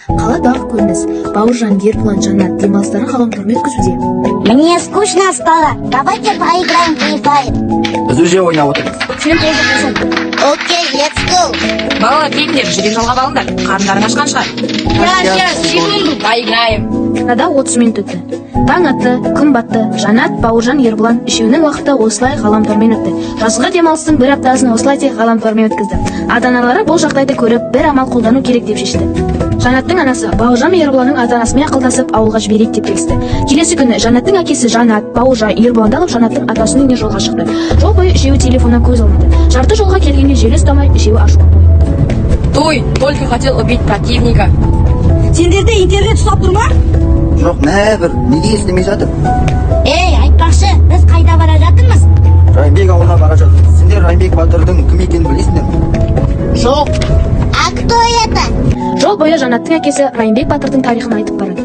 Қаладағы көрініс. Бауыржан, Ербұлан, Жанат демалыстарын ғаламтормен өткізуде. Мне скучно стало. Давайте поиграем в Free Fire. Біз уже ойнап отырмыз. Сен тоже қосыл. Окей, let's go. Балалар, келіңдер, жібек жалғап алыңдар, қарындарың ашқан шығар. Сейчас, секунду, поиграем. Арада 30 минут өтті. Таң атты, күн батты. Жанат, Бауыржан, Ербұлан үшеуінің уақыты осылай ғаламтормен өтті. Жазғы демалыстың бір аптасын осылай тек ғаламтормен өткізді. Ата аналары бұл жағдайды көріп, бір амал қолдану керек деп шешті. Жанаттың анасы Бауыржан мен Ербұланның ата анасымен ақылдасып, ауылға жіберейік деп келісті. Келесі күні Жанаттың әкесі Жанат, Бауыржан, Ербұланды алып, Жанаттың атасының үйіне жолға шықты. Жол бойы үшеуі телефоннан көз алмады. Жарты жолға келгенде желі ұстамай, үшеуі ашуға қойды. Той, только хотел убить противника. Сендерде интернет ұстап тұр ма? Жоқ, мә, бір неге істемей жатыр? Ей, айтпақшы, біз қайда бара жатырмыз? Райымбек ауылына бара жатырмыз. Сендер Райымбек батырдың кім екенін білесіңдер ме? Жоқ. А кто это? Жол бойы Жанаттың әкесі Райымбек батырдың тарихын айтып барады.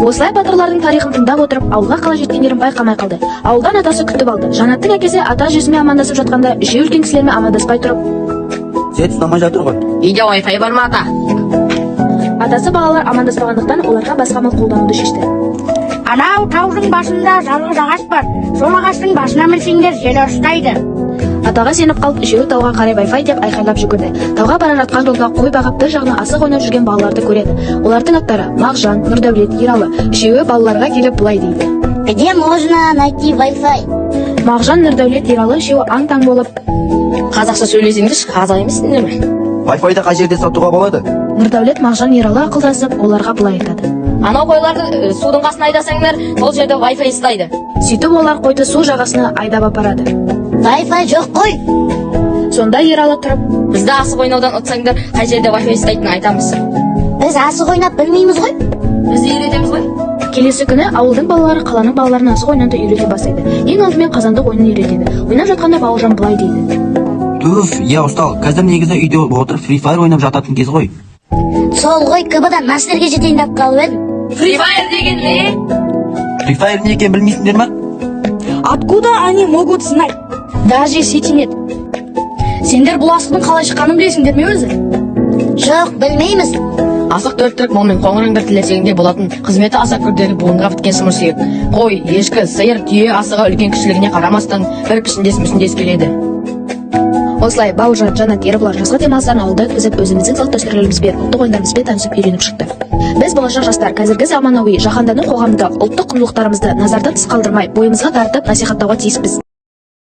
Осылай батырлардың тарихын тыңдап отырып, ауылға қалай жеткендерін байқамай қалды. Ауылдан атасы күтіп алды. Жанаттың әкесі ата әжесімен амандасып жатқанда, үшеуі үлкен кісілермен амандаспай тұрып, Сет ұстамай жатыр ғой. Үйде Wi-Fi бар ма, ата? Атасы балалар амандаспағандықтан, оларға басқа амал қолдануды шешті. Анау таудың басында жалғыз ағаш бар. Сол ағаштың басына мінсеңдер, желі ұстайды. Атаға сеніп қалып, үшеуі тауға қарай «Wi-Fi» деп айқайлап жүгірді. Тауға бара жатқан жолда қой бағып, бір жағынан асық ойнап жүрген балаларды көреді. Олардың аттары Мағжан, Нұрдәулет, Ералы. Үшеуі балаларға келіп былай дейді: Где можно найти Wi-Fi? Мағжан, Нұрдәулет, Ералы үшеуі аң-таң болып, Қазақша сөйлесеңдерші, қазақ емессіңдер ме? Wi-Fi-ды қай жерде сатуға болады? Нұрдәулет, Мағжан, Ералы ақылдасып, оларға былай айтады: Анау қойларды судың қасына айдасаңдар, сол жерде Wi-Fi ұстайды. Сөйтіп олар қойды су жағасына айдап апарады. Wi-Fi жоқ қой. Сонда Ералы тұрып, Бізді асық ойнаудан ұтсаңдар, қай жерде Wi-Fi ұстайтынын айтамыз. Біз асық ойнап білмейміз ғой. Біз үйретеміз ғой. Келесі күні ауылдың балалары қаланың балаларына асық ойнауды үйрете бастайды. Ең алдымен қазандық ойынын үйретеді. Ойнап жатқанда Бауыржан былай дейді: Туф, я устал. Қазір негізі үйде отырып Free Fire ойнап жататын кез ғой. Сол ғой, КБ-дан мастерге жетейін деп қалып едім. Free Fire деген не? Free Fire не екенін білмейсіңдер ма? Откуда они могут знать? Даже сети нет. Сендер бұл асықтың қалай шыққанын білесіңдер ме өзі? Жоқ, білмейміз. Асық төрт түлік мал мен қоңыр аңдар тілерсегінде болатын, қызметі аса күрделі буынға біткен сымыр сүйек. Қой, ешкі, сиыр, түйе асығы үлкен кішілігіне қарамастан бір пішіндес, мүсіндес келеді. Осылай Бауыржан, Жанат, Ербұлан жазғы демалыстарын ауылда өткізіп, өзіміздің салт дәстүрлерімізбен, ұлттық ойындарымызбен танысып, үйреніп шықты. Біз, болашақ жастар, қазіргі заманауи жаһандану қоғамында ұлттық құндылықтарымызды назардан тыс қалдырмай, бойымызға дарытып, насихаттауға тиіспіз.